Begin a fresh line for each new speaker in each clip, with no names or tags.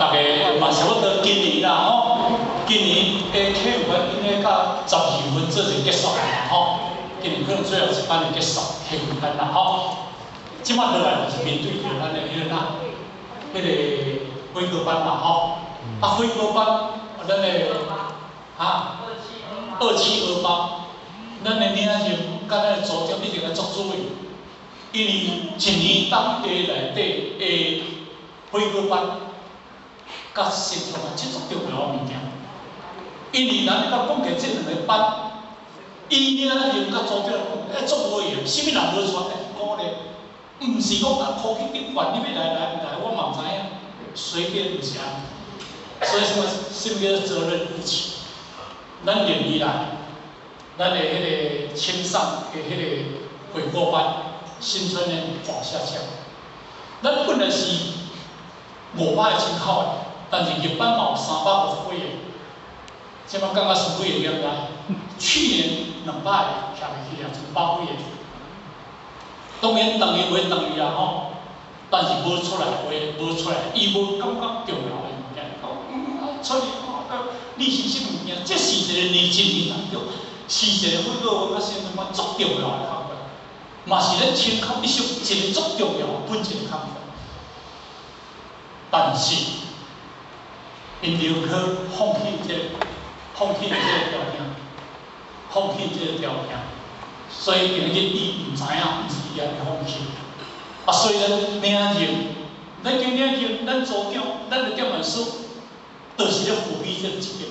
逐家嘛差不多今年啦吼，今年的客語班應該到12月份做一個結束啦吼。今年可能最後一班就結束客語班啦吼。這擺落來就是面對著咱的彼個哪，彼個悔過班啦吼。啊，悔過班，咱的哈，2728，咱的領袖佮咱的組長一定愛足注意，因為一年當地內底的悔過班，佮新創班，這足重要的物件。因為咱甲講起這兩個班，伊領袖佮組長講，欸，足無閒，啥物人無帶來鼓勵，毋是講啊，考去頂懸，你欲來來毋來，我嘛毋知影，隨便毋是按呢。所以什麼？什麼叫做責任負起？咱連以來，咱的彼個青少的彼個悔過班，新春呢往下降。咱本來是500個人口的，但是入班嘛有350幾個，這擺感覺輸幾個，你毋知？去年200個徛袂起啊，剩百幾個。當然，當然會當去啊吼，但是無出來話，無出來，伊無感覺重要的物件，講出去吼，你是啥物件？這是一個年一年當中，是一個悔過班佮新春班足重要的工課，嘛是咱青考必須一個足重要本一個工課。但是，𪜶寧可放棄這個，放棄這個條件，放棄這個條件，所以今日伊毋知影，毋是伊家己放棄。啊，所以咱領袖，咱經領袖，咱組長，咱的點萬師，就是咧負起這個責任，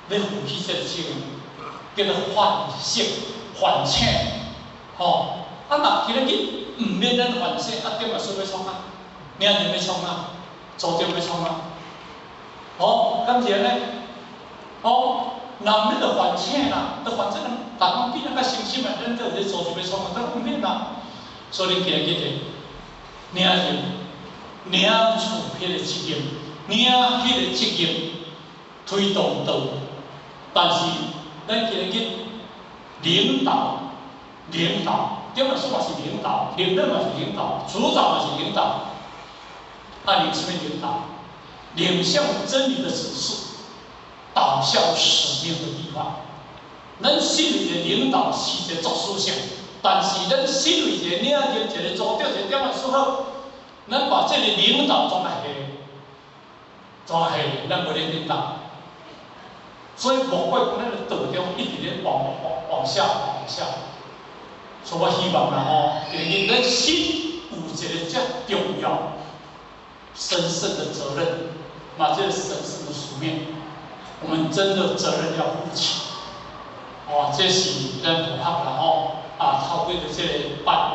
咧負起這個責任，叫做反省、反省，吼。啊，若今日毋免咱反省，啊，點萬師欲創啥？領袖欲創啥？組長欲創啥？吼，敢是按呢？吼，人咧就反省啦，就反正人，逐工比咱較誠實嘛，咱做這組織欲創啥，都毋免啦。所以恁今日記得，領袖領取彼個責任，領彼個責任推動道，但是咱今日去領導，領導，點來說嘛是領導，領導嘛是領導，組長嘛是領導，啊，你啥物領導？領向真理的指示，導向使命的地方。咱身為一個領導是一個足思想，但是咱身為一個領袖，一個組長，一個點來說好，咱把這個領導裝下，裝下，咱無咧領導。所以莫怪講咱的道中一直咧往往往下往下。所以我希望啦吼，因為咱心有一個遮重要、神聖的責任，嘛這個神聖的使命，我們真的責任要負起。哦，這是咱同學啦吼，啊，透過這個班，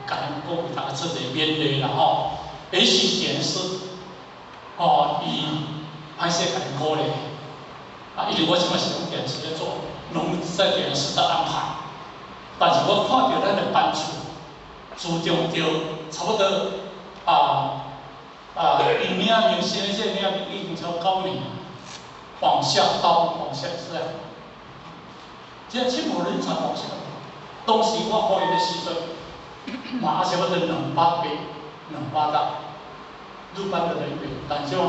共恁講為大家做一個勉勵啦吼。也是電視，哦，伊歹勢共恁鼓勵，啊，因為我這擺是用電視咧做，攏在電視在安排。但是我看著咱的班次，注重著差不多啊啊，𪜶領明新的這個領明已經超9年，往下刀往下是啊。這七五人才往下，當時我予𪜶的時陣，嘛差不多200八、200搭入班的人員，但是我。